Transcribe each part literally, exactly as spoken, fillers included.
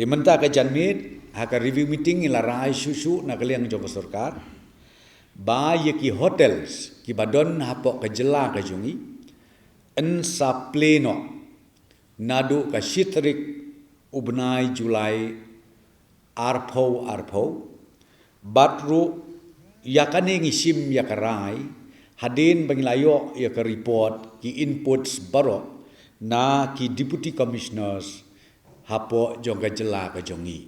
Te mynta ka janmiet, ha ka review meeting ngi la rai shuh shuh na ka liang jong ka sorkar ba ïa ki hotels kiba don hapoh ka jylla ka jong ngi yn sa plie noh naduh ka shi tarik u bnai July arphew arphew. Bad ruh ïa kane ngi shim ïa ka rai hadien ba ngi la ïoh ïa ka report, ki inputs baroh na ki deputy commissioners hapoh jong ka jylla ka jong ngi.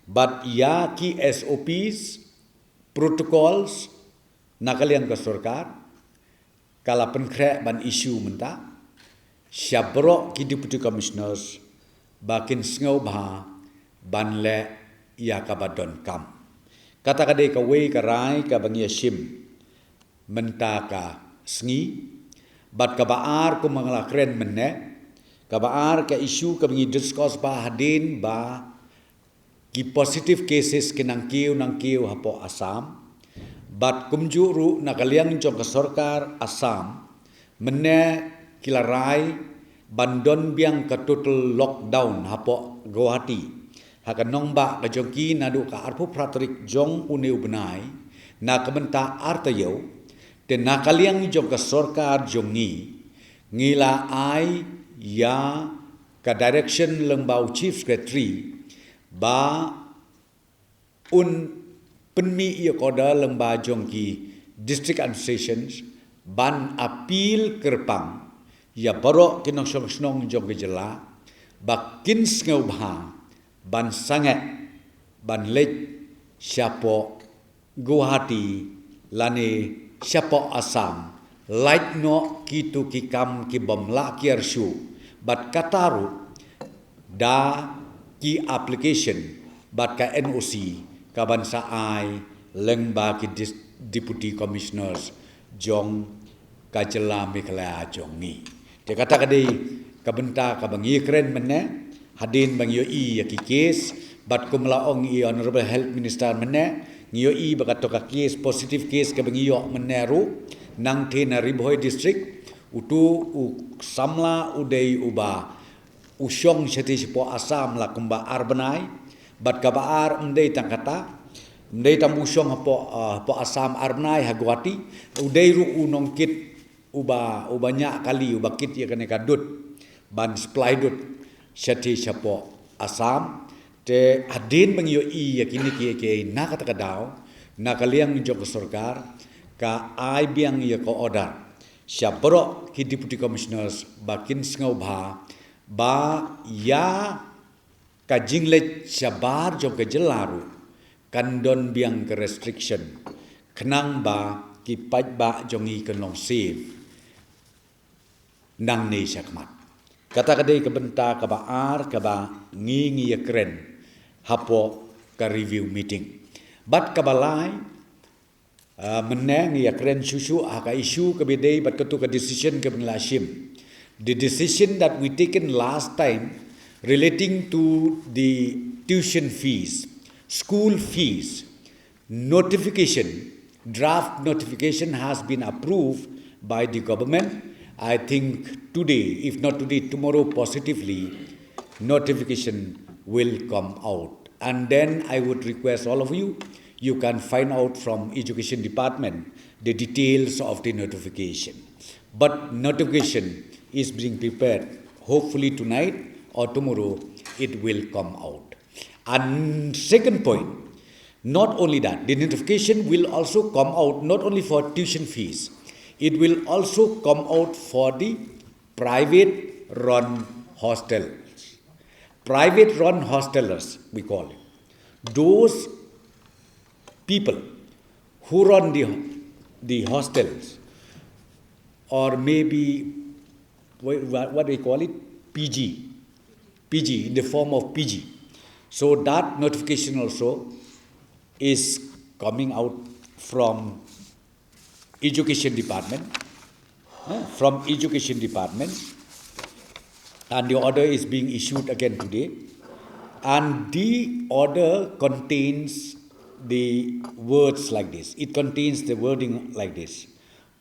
Bad ïa ki S O Ps, protocols na ka liang ka sorkar ka la pynkhreh ban issue mynta sha baroh ki deputy commissioners ba kin sngewbha ban leh ïa kaba donkam. Kata ka dei kawei ka rai kaba ngi ïa shim mynta ka sngi. Bad kaba ar, kumba nga la kren mynne, kaba ar ka issue kaba ngi discuss bha hadien ba ki positive cases ki nang kiew nang kiew hapoh Assam. Bad kumjuh ruh na ka liang jong ka sorkar Assam mynne ki la rai ban don biang ka total lockdown hapoh Guwahati ha ka nongbah ka jong ki naduh ka arphew phra tarik jong une u bnai na ka bynta ar taïew. Te na ka liang jong ka sorkar jong ngi, ngi la ai ïa ka direction lyngba u Chief Secretary ba un pynmih ïa ka order lyngba jong ki district administrations ban appeal kyrpang ïa baroh ki nongshong shnong jong ka jylla ba kin sngewbha ban sangeh ban leit shapoh Guwahati lane shapoh Assam, lait noh kito ki kam ki bym lah kiar shuh, bad kata ruh da ki application bad ka N O C kaban sa ai lyngba ki dis-, deputy commissioners jong ka jylla Meghalaya jong ngi. Te kata ka dei ka bynta kaba ngi kren mynne hadien ba ngi ïohi ïa ki case. Bad kum la ong i Honourable Health Minister mynne, ngi ïohi ba kato ka case, positive case kaba ngi ïoh mynne ruh nangtei na Ri Bhoi District, uto u samla u dei uba u shong shatei shapoh Assam la kumba ar bnai. Bad kaba ar, ym dei tang kata, ym dei tang u shong hapoh, ah, hapoh Assam ar bnai ha Guwahati, u dei ruh u nongkit uba, uba ñiah kali, uba kit ïa kane ka dud ban supply dud shatei shapoh Assam. Te hadien ba ngi ïohi ïa kine kiei kiei, na kata ka daw na ka liang jong ka sorkar ka ai biang ïa ka order sha baroh ki deputy commissioners ba kin sngewbha ba ïa ka jingleit shabar jong ka jylla ruh kan don biang ka restriction, khnang ba ki paidbah jong ngi kan long safe nangne shakhmat. Kata ka dei ka bynta kaba ar kaba ngi, ngi ïa kren hapoh ka review meeting. Bad kaba lai, ah, mynne ngi ïa kren shuh shuh ha ka issue kaba dei bad kato ka decision kaba ngi la shim. The decision that we taken last time relating to the tuition fees, school fees, notification, draft notification has been approved by the government. I think today, if not today, tomorrow positively, notification will come out. And then I would request all of you, you can find out from Education Department the details of the notification. But notification is being prepared. Hopefully tonight or tomorrow it will come out. And second point, not only that, the notification will also come out not only for tuition fees, it will also come out for the private run hostels. Private run hostelers, we call it. Those people who run the, the hostels, or maybe, wha-, wha-, what do we call it? P G. P G, in the form of P G. So that notification also is coming out from Education Department, eh, from Education Department, and the order is being issued again today. And the order contains the words like this. It contains the wording like this: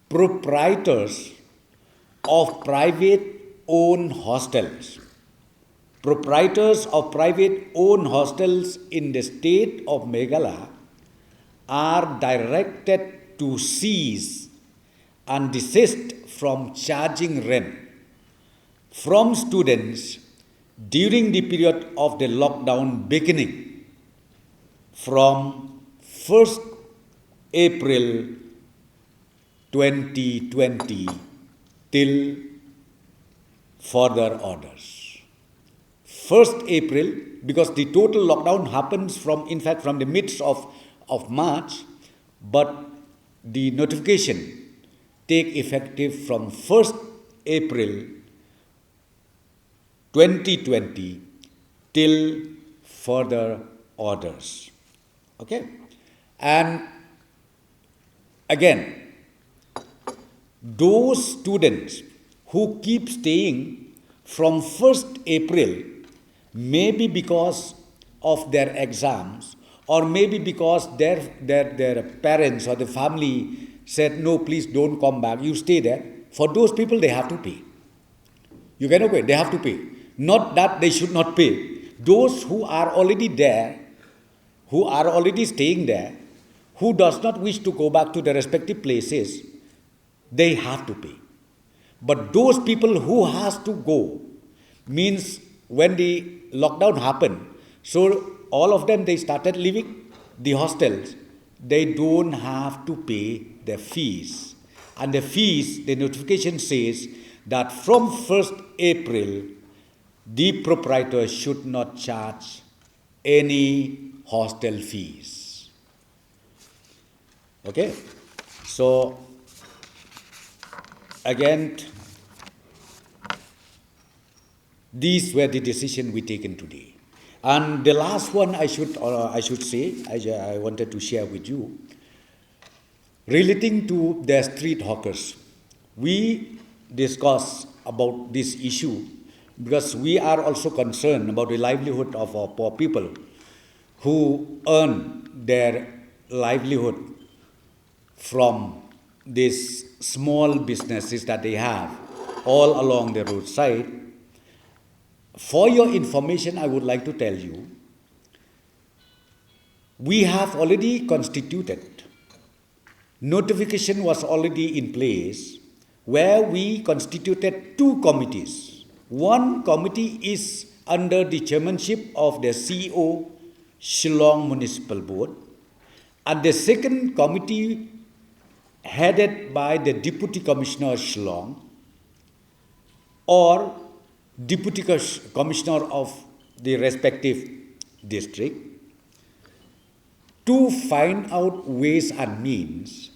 Proprietors of private owned hostels Proprietors of private owned hostels in the state of Meghalaya are directed to cease and desist from charging rent from students during the period of the lockdown beginning from first April twenty twenty till further orders. First April, because the total lockdown happens from, in fact, from the midst of, of March, but the notification take effective from first April twenty twenty till further orders. Okay? And again, those students who keep staying from first April, maybe because of their exams, or maybe because their, their, their parents or the family said, "No, please don't come back, you stay there." For those people, they have to pay. You cannot go, they have to pay. Not that they should not pay. Those who are already there, who are already staying there, who does not wish to go back to their respective places, they have to pay. But those people who has to go, means when the lockdown happened, so all of them, they started leaving the hostels. They don't have to pay the fees. And the fees, the notification says that from first April, the proprietor should not charge any hostel fees. Okay? So, again, these were the decision we taken today. And the last one I should, uh, I should say, I, I wanted to share with you, relating to the street hawkers. We discuss about this issue because we are also concerned about the livelihood of our poor people who earn their livelihood from these small businesses that they have all along the roadside. For your information, I would like to tell you, we have already constituted, notification was already in place, where we constituted two committees. One committee is under the chairmanship of the C E O, Shillong Municipal Board, and the second committee headed by the Deputy Commissioner, Shillong, or Deputy Cos-, Commissioner of the respective district, to find out ways and means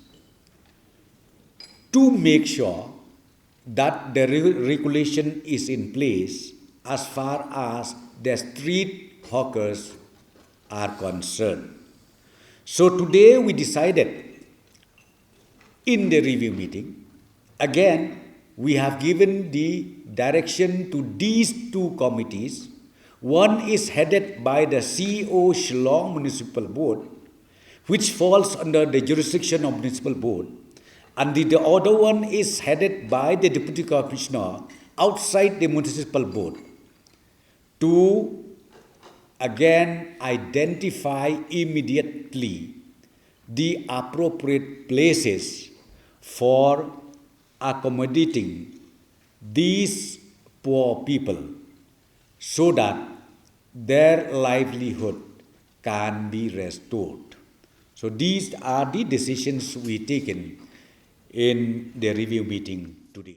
to make sure that the re-, regulation is in place as far as the street hawkers are concerned. So today we decided in the review meeting, again, we have given the direction to these two committees. One is headed by the C E O, Shillong Municipal Board, which falls under the jurisdiction of Municipal Board, and the, the other one is headed by the Deputy Commissioner outside the Municipal Board, to again identify immediately the appropriate places for accommodating these poor people so that their livelihood can be restored. So these are the decisions we taken in the review meeting